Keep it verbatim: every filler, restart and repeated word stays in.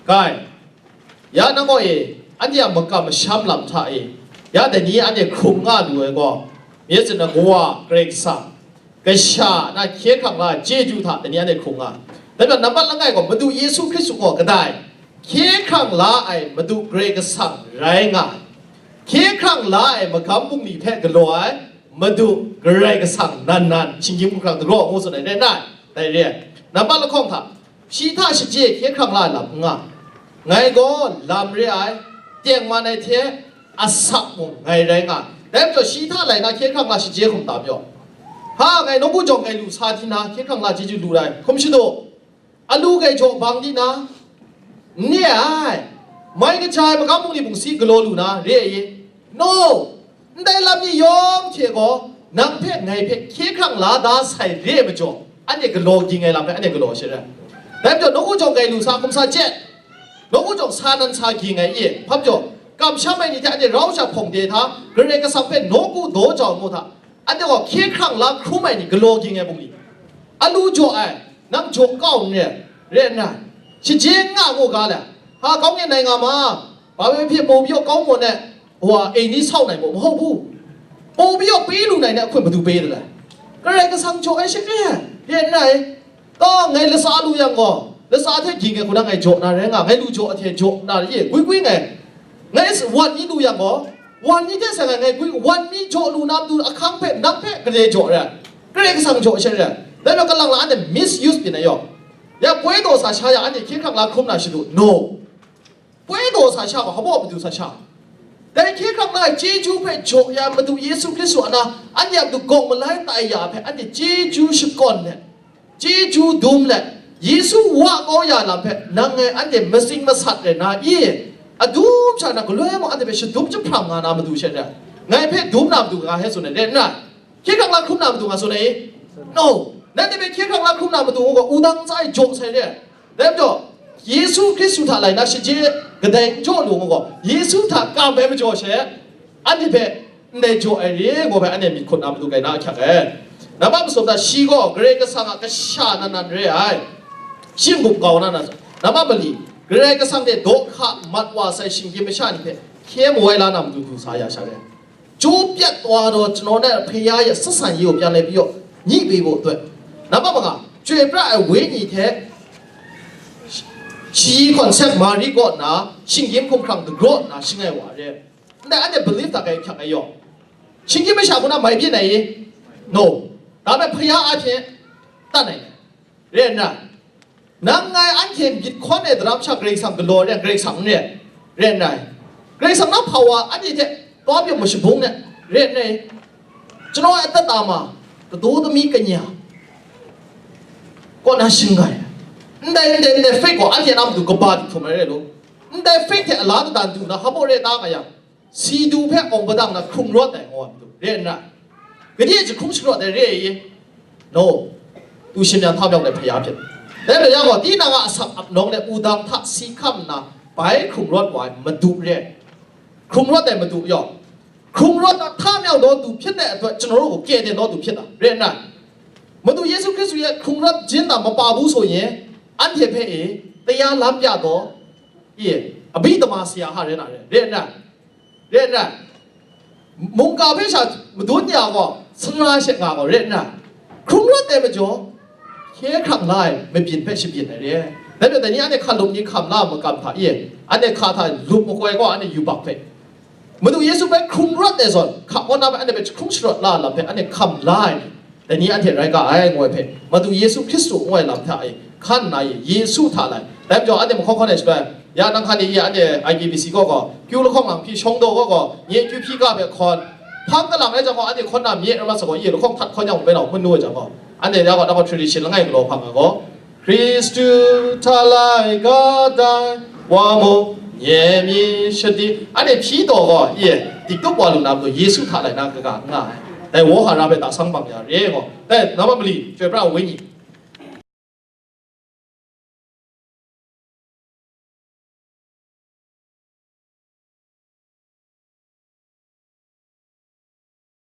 Bai, ya nang gaw e, anhte a makam masham lam hta e, ya dai ni anhte hkrum nga lu ai gaw, myit sin na Kawa Karai Kasang, kasha na hkye hkrang la ai chyeju hta dai ni anhte hkrung nga. Dai majaw nambat langai gaw, Madu Yesu Hkristu gaw kadai, hkye hkrang la ai Madu Karai Kasang rai nga ai. Hkye hkrang la ai magam bungli hpe galaw ai Madu Karai Kasang nan nan, shinggyim hkrum hkrang dagraw ngu tsun ai rai nna, dai re ai. Nambat lahkawng hta, shi hta shaje hkye hkrang la ai lam n nga. Ngai gaw lam re ai, tengman ai hte asak mung ngai rai nga ai. Dai majaw shi hta lai na hkye hkrang la shaje hkum tam yaw. Ha, ngai nawku jawng grai lu sa di na, hkye hkrang la chyeju lu ai hkum shadu, alu grai jaw bang di na, n re ai, mai kaja ai magam bungli bungsi galaw lu na, re ai i? No! Ndai lam ni yawng hte gaw, nang hpe ngai hpe hkye hkrang la da sai re ai majaw, anhte galaw ging ai lam hpe anhte galaw sha re ai. Dai majaw, nawku jawng grai lu sa, hkum sa chye, nawku jawng sa nan sa ging ai i? Hpa majaw, kamsham ai ni hte anhte rau sha hpawng de hta, Karai Kasang hpe nawku daw jau ngu hta, anhte gaw hkye hkrang la hkrum ai ni galaw ging ai bungli. Alu jaw ai, nang jaw kau n re, re nna, shaje n nga ngu ga le, ha, kau ngen nai nga ma, Babe hpye maw pyaw kau maw ne, wa e ni sau nai maw, maw bu? Maw pyaw pe lu nai ne, ahkun madu pe de le? Karai Kasang jaw ai sha re, re nna e, ta ngai latsa lu yang gaw, latsa hte ging ai hku na ngai jaw na rai nga, ngai lu jaw ahte jaw na ye, gwi gwi ngai, ngai wan ni lu yang gaw, wan ni hte sai ngai, ngai gwi, wan ni jaw lu na matu ahkang hpe, nang hpe gade jaw re, Karai Kasang jaw sha re, dai majaw kalang la anhte misuse byin ai yaw, ya poi daw sa sha ya, anhte hkye hkrang la hkrum na shadu, no. Poi daw sa sha gaw, hpa baw madu sa sha. Dai hkye hkrang la ai chyeju hpe jaw ya Madu Yesu Hkristu a na, anhte a matu gawng malai tai ya hpe, anhte chyeju shakawn let, chyeju dum let, Yesu wa kau ya lam hpe, nang ngai anhte matsing masat rai na i? Adum sha na galoi mung anhte hpe shadum jahprang nga na matu she re, ngai hpe dum na matu nga he tsun ai re nna, hkye hkrang la hkrum na matu nga tsun ai i? No. Nanhte hpe hkye hkrang la hkrum na matu ngu gaw, wudang ntsa e jaw sai re. Dai majaw, Yesu Hkristu hta lai na shaje kadai n jaw lu ngu gaw, Yesu hta kam ai majaw she, anhte hpe ndai jaw ai re ngu hpe anhte myit hkut na matu gai na ahkyak ai. Nambat masum hta, shi gaw Karai Kasang a kasha nan nan re ai. Shi n-gup kau na na, nambat mali, Karai Kasang hte daw hka mat wa sai shinggyim masha ni hpe hkye mawai la na matu du sa ya sha re. Jaw pyat wa daw, ကျွန်တော်နဲ့ ဘုရားရဲ့ ဆက်ဆံရေးကို ပြန်လည်ပြီးတော့ ညှိပေးဖို့အတွက် နံပါတ်မက ကြွေပြတ်အဝေးညီထဲ ရှိခွန်ဆက်မာရီကော့နာ ရှင်ကင်းခုံခရံတကော့နာ ရှိငယ်ဝါရဲ Ndai anhte believe hta kai hkyak ai yaw. Shinggyim masha hku na mai byin ai i? No. Dai hpe hpaya a hte, tan ai. Re nna, nang ngai anhte myit hkawn ai daram sha Karai Kasang galaw re ai, Karai Kasang n re ai. Re nna, Karai Kasang na hpa wa anhte hte tawp yawng mashabung re, re nna, ကျွန်တော်ရဲ့အသက်တာမှာ သတို့သမီးကညာ ကော့နာရှင်ငိုင် Ndai, ndai, ndai faith gaw anhte na matu kaba di hkrum ai re law. Ndai faith hte a la kata du na, hpa baw re ta nga yang, si du hpe awng padang na hkrung rawt ai ngaw ai matu re nna, gade jahkrung sharawt ai re ai i? No. သူရှင်ပြန်ထမြောက်တဲ့ဘုရားဖြစ်တယ်။ ဒါပေမဲ့ ရန်ကုန် ဒီနာကအဆပ်အပ်နောင်းတဲ့ဦးသန်းထပ်စီခပ်နာဘိုင်းခုံရွတ်ဝိုင်းမတူတဲ့ခုံရွတ်တဲ့မတူရောခုံရွတ်ထမြောက်တော်သူဖြစ်တဲ့အတွက်ကျွန်တော်တို့ကိုကယ်တင်တော်သူဖြစ်တာရဲနမတူယေရှုခရစ်သူရဲ့ခုံရွတ်ခြင်းသာမပါဘူးဆိုရင်အန်ထေဖဲ့အေတရားလမ်းပြတော် Ye, abhi tama siya ha re na re, re na, re na. Mungga hpe sha madun ya gaw, sanra she nga gaw, re na. Hkrung rawt ai majaw, hkye hkrang la ai mabyin hpe shabyin ai re. Dai majaw, dai ni anhte hkalup ni hkam la ai makam hta e, anhte hka hta lup makoi gaw, anhte yubak hpe, Madu Yesu hpe hkrung rawt ai zawn, hka kaw na hpe anhte hpe jahkrung sharawt la ai lam hpe anhte hkam la ai ni, dai ni anhte rai ga ai, ngu ai hpe, Madu Yesu Hkristu ngu ai lam hta e, hkan nna e, Yesu hta lai. Dai majaw, anhte mahkaw hkawn ai shaloi, ya nang hkan e, anhte I K B C kaw gaw, kyu lahkawng lang hpyi shawng daw kaw gaw, nye kyu hpyi ga hpe hkawn, hpang kalang rai jang gaw, anhte hkawn na mye ram mat sa gaw, ye lahkawng htat hkawn yang, bai nau hpun nu ai jang gaw, anhte ya gaw, nang gaw tradition langai galaw hpang ai gaw, Hkristu hta lai ga dai, wa mung, nye myit shadi, anhte hpyi taw gaw, ye, diktup wa lu na matu, Yesu hta lai na kaga n nga ai. Dai wawhara hpe ta sang bang ya re gaw, dai, nama mali, chyoi pra ai wenyi,